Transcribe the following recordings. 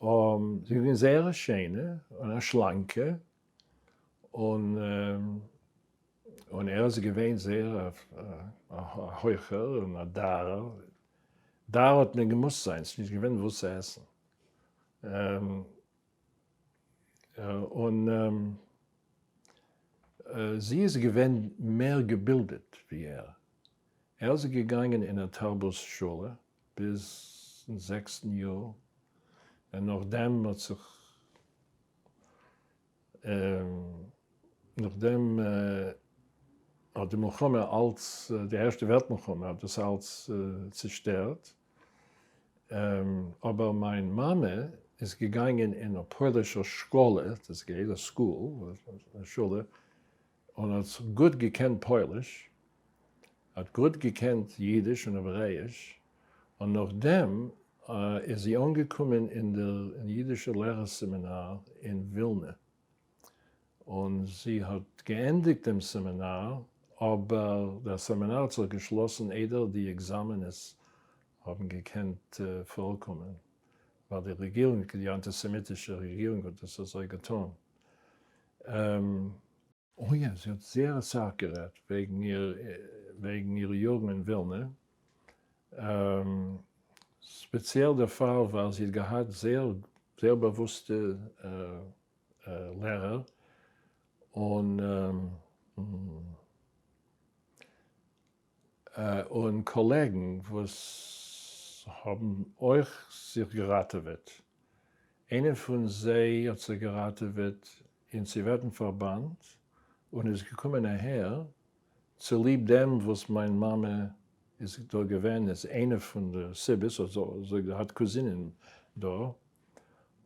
זי איז געווען זייער א שיינע און א שלאנקע, און און ער איז געווען זייער א הויכער און א דארער, דאר האט מען געמוזט זיין, ס'איז נישט געווען וואס צו עסן. און זי איז געווען מער געבילדעט ווי ער. ער איז געגאנגען אין א תרבות שולע ביזן זעקסטן יאר, און נאכדעם האט זיך נאכדעם האט די מלחמה אלץ, די ערשטע וועלט מלחמה האט דאס אלץ צושטערט, אבער מיין מאמע איז געגאנגען אין א פוילישער שקאלע, דאס געהייסט א school, א שולע, און האט גוט געקענט פויליש, האט גוט געקענט אידיש און העברעאיש, און נאכדעם איז זי אנגעקומען אין דער אידישער לערער סעמינאר אין ווילנע, און זי האט געענדיגט דעם סעמינאר, אבער דער סעמינאר האט זיך געשלאסן איידער די עקזאמענעס האבן געקענט פארקומען, ווייל די רעגירונג, די אנטיסעמיטישע רעגירונג האט עס אזוי געטאן. אוי יא, זי האט זייער אסאך גערעדט וועגן איר, וועגן אירע יארן אין ווילנע, ספעציעל דערפאר ווייל זי האט געהאט זייער זייער באוואוסטע לערער, און און קאלעגן וואס האבן אויך זיך געראטעוועט, איינער פון זיי האט זיך געראטעוועט אין סאוועטן פארבאנד און איז געקומען אהער צוליב דעם וואס מיין מאמע איז דא געווען איז איינע פון די סיבות, זי האט געהאט קוזינען דא,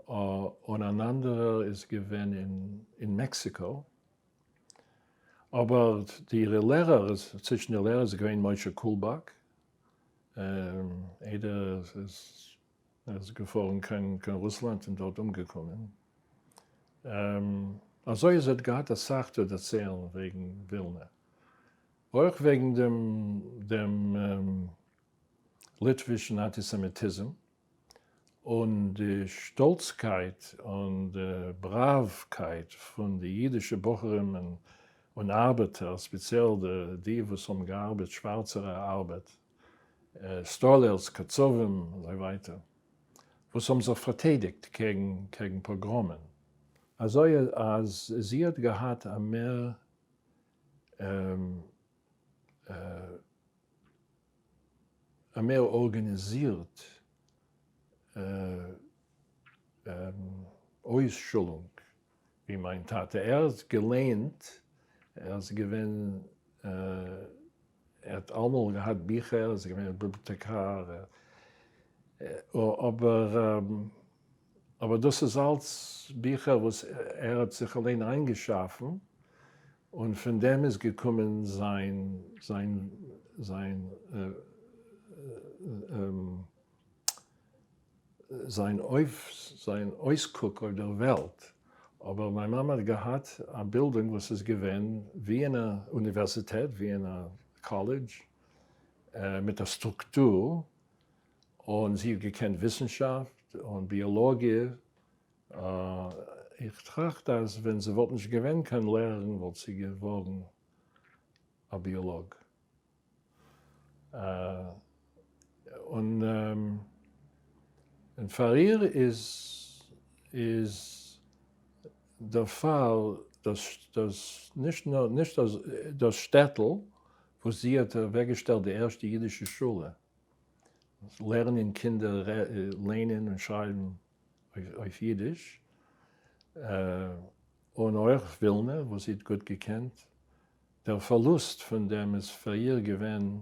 און אן אנדערער איז געווען אין מעקסיקא, אבער די אירע לערער איז, צווישן די לערער איז געווען משה קולבאק, איידער ער איז געפארן קיין רוסלאנד און דארט אומגעקומען. אזוי אז ער האט געהאט אסאך צו דערציילן וועגן ווילנע. אויך וועגן דעם ליטווישן אנטיסעמיטיזם. און די שטאלצקייט און די בראווקייט פון די אידישע בחורים און ארבעטער, ספעציעל די וואס האבן געארבעט שווארצערע ארבעט, סטאלערס, קצבים, אזוי ווייטער, וואס האבן זיך פארטיידיגט קעגן פאגראמען. אזוי אז זי האט געהאט א מער א מער ארגאניזירט אויסשולונג ווי מיין טאטע, ער האט געליינט, ער איז געווען, ער האט אלעמאל געהאט ביכער, ער איז געווען א ביבליאטעקאר, אבער אבער דאס איז אלץ ביכער וואס ער האט זיך אליין איינגעשאפן, און פון דעם איז געקומען זיין זיין זיין זיין אויף זיין אויסקוק אויף דער וועלט. אבער מיין מאמע האט געהאט א בילדונג וואס איז געווען ווי אין א אוניווערסיטעט, ווי אין א קאלעדזש, מיט א סטרוקטור, און זי האט געקענט וויסנשאפט און ביאלאגיע, איך טראכט אז ווען זי וואלט נישט געווען קיין לערערין וואלט זי געווארן א ביאלאג. און פאר איר איז איז דערפאר דאס דאס נישט נאר נישט דאס שטעטל וואס זי האט אוועקגעשטעלט די ערשטע אידישע שולע, לערנען קינדער ליינען און שרייבן אויף אידיש, און אויך ווילנע וואס זי האט גוט געקענט, דער פארלוסט פון דעם איז פאר איר געווען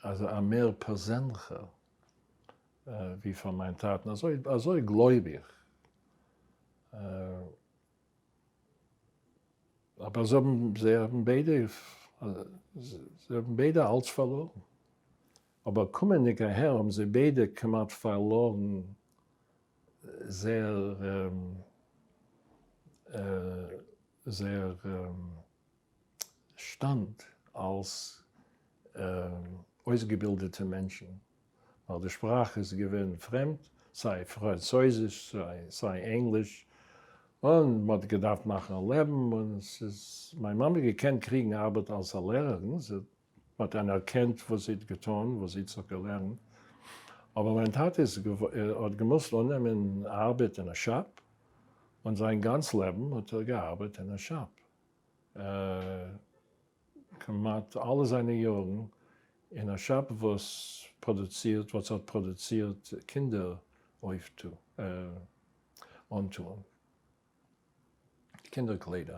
א מער פערזענליכער ווי פאר מיין טאטן, אזוי גלויב איך. אבער זיי האבן זיי האבן ביידע זיי האבן ביידע אלץ פארלארן. אבער קומענדיג אהער האבן זיי ביידע כמעט פארלארן זייער זייער שטאנד אלס אויסגעבילדעטע מענטשן, ווייל די שפראך איז געווען פרעמד. סיי פראנצויזיש סיי ענגליש, און מ'האט געדארפט מאכן א לעבן, און ס'איז מיין מאמע געקענט קריגן ארבעט אלס א לערערין, זי האט אנערקענט וואס זי האט געטון, וואס זי האט זיך געלערנט, אבער מיין טאטע איז האט געמוזט אננעמען ארבעט אין א shop, און זיין גאנץ לעבן האט ער געארבעט אין א shop. כמעט אלע זיינע יארן אין א shop וואס פראדוצירט, וואס האט פראדוצירט קינדער אויפטו, אנטוען, קינדער קליידער.